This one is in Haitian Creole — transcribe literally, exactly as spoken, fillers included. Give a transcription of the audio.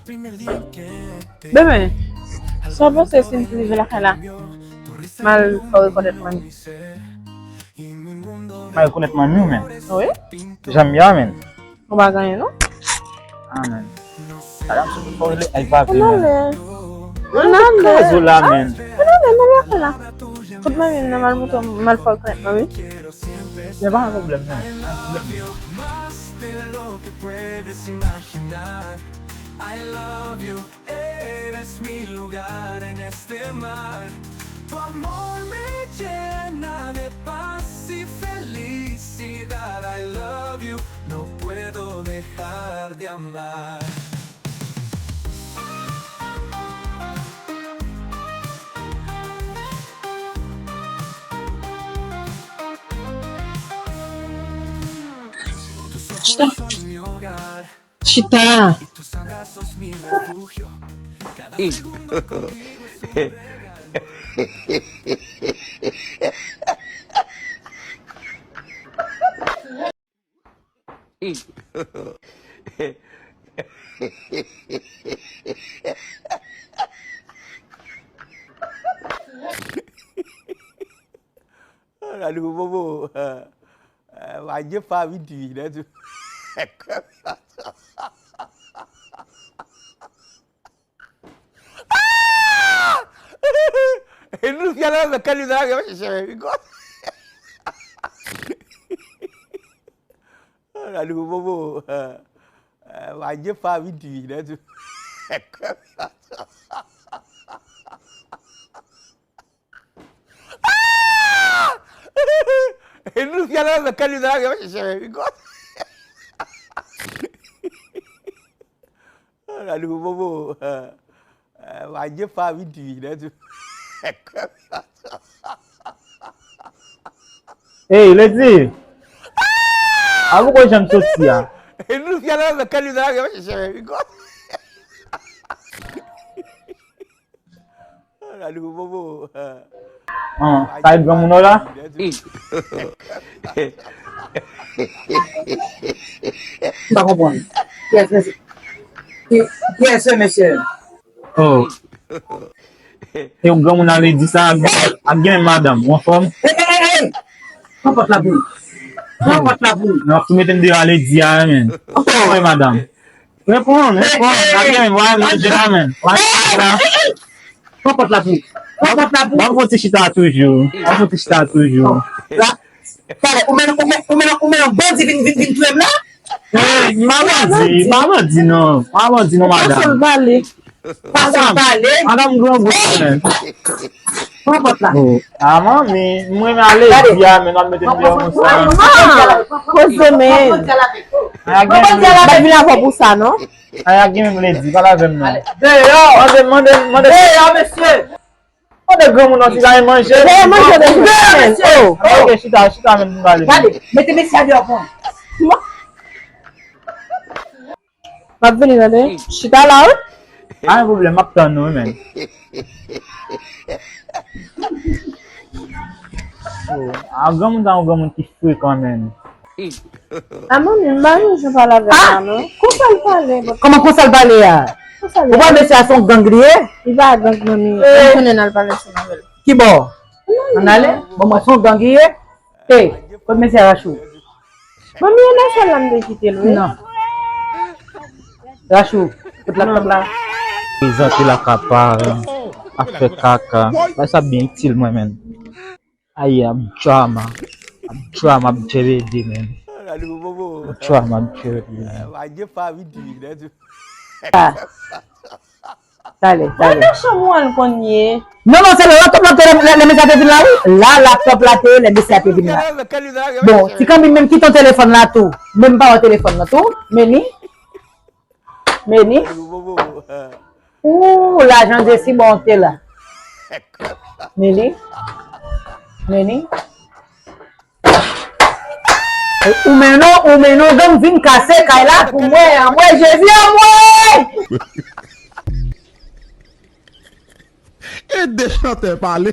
Bebe, sa w panse si m te rive lakay la? M al fè w rekonèt manmi. M al rekonèt manmi w, men. Wi. Jan m ye a, men. Ou pa gen anyen, non? Ah, men. Talè m sot fò rele, ay, pa vle, men. Ann ale. Ann ale. Kazo la, men. Ann ale, m al lakay la. Fout manmi m nan, m al montre, m al fè w rekonèt manmi. Men pa gen pwoblèm, non. Pa gen pwoblèm, non. I love you, eres mi lugar en este mar. Tu amor me llena de paz y felicidad. I love you, no puedo dejar de amar. Chita. Chita. Gade pou bobo. Wa je pa vin ti nan tou. E nou fyè la men kè nou la gen chèchè men wi gòs. Gade pou bobo. Wa je pa vin ti nan tou. E nou fyè la men kè nou la gen chèchè men wi gòs. Gade pou bobo. Wa je pa vin ti nan tou. Hey, Lady! A pou kote jan m soti a? E nou fyè la men kè nou la gen chèchè men wi gòs. Gade pou bobo. An, sa e granmoun nan la? M pa konprann. Kiyès mesye? Ki, kiyès se mesye? Oh. E yon granmoun ale di sa ak, ak gen menm madanm, ou anfòm? Hey, hey, hey, hey! Pran pòt la pou ou. Pran pòt la pou ou. Nan ap tou mete m deyò ale di a, men. Anfòm. Wi, madanm. Reponn, reponn. Hey, hey, hey! Ak gen menm, wa manje la, men. Wa manje la. Pran pòt la pou ou. Pran pòt la pou ou. Ban m fon ti chita toujou. Ban m fon ti chita toujou. La. Talè, ou menm, ou menm, ou menm, ou menm yon bandi vin, vin, vin touye m la? Eh, m pa bandi, m pa bandi non. M pa bandi non, madanm. Pase l pale. Pase l pale. Madanm grangou, men. Pran pòt la. Oh. Ah, manmi, m renmen ale di a, men w ap mete m deyò konsa. Ah, koze, men. Aya gen menm. M pa vin avè w pou sa, non. Aya gen menm, Lady, pale avè m non. Deyò. Mande, mande, mande. Deyò, mesye. Mande granmoun nan ti gaye manje. Gaye manje de men. Oh. Ok, chita, chita men pou m pale. Gade, mete mesye a deyò pou mwen. M ap vini, tande. Chita la, wi. Pa gen pwoblèm, m ap tann ou, wi, men. Oh, a granmoun sa, yon granmoun ki frekan, men. A manmi, m pa janm pale avè l la, non. Konsa l pale, bon. Kòman konsa l pale a? Konsa l pale. Ou pa mesye a se yon gang li ye? Li pa gang, manmi. Eh. M konnen n al pale ansanm avè l. Ki bò? Ann ale? Bon, mwen se yon gang li ye? Hey, kot mesye Rachou? Manmi, e nan sal la m te kite l, wi. Non. Rachou, kot laptòp la? Prezante lakay paran, ap fè kaka. Bagay sa byen itil mwen, men. Ayi, ap drama. Ap drama, ap djebede, men. Ap drama, ap djebede, men. Ah. Talè, talè. Mwen nan chanm ou al kounye. Non, non, se lè laptòp la te, lè, lè mesye a te vin la, wi. La laptòp la te, lè mesye a te vin la. Bon, ti kanbi menm kite yon telefòn la tou. Menm pa wè telefòn nan tou. Meni. Meni. Ooh, lajan Jesi bon te la. Meni. Meni. Ou men non, ou men non, gang vin kase kay la pou mwen, anmwe Jezi, anmwe! E de chantè pale.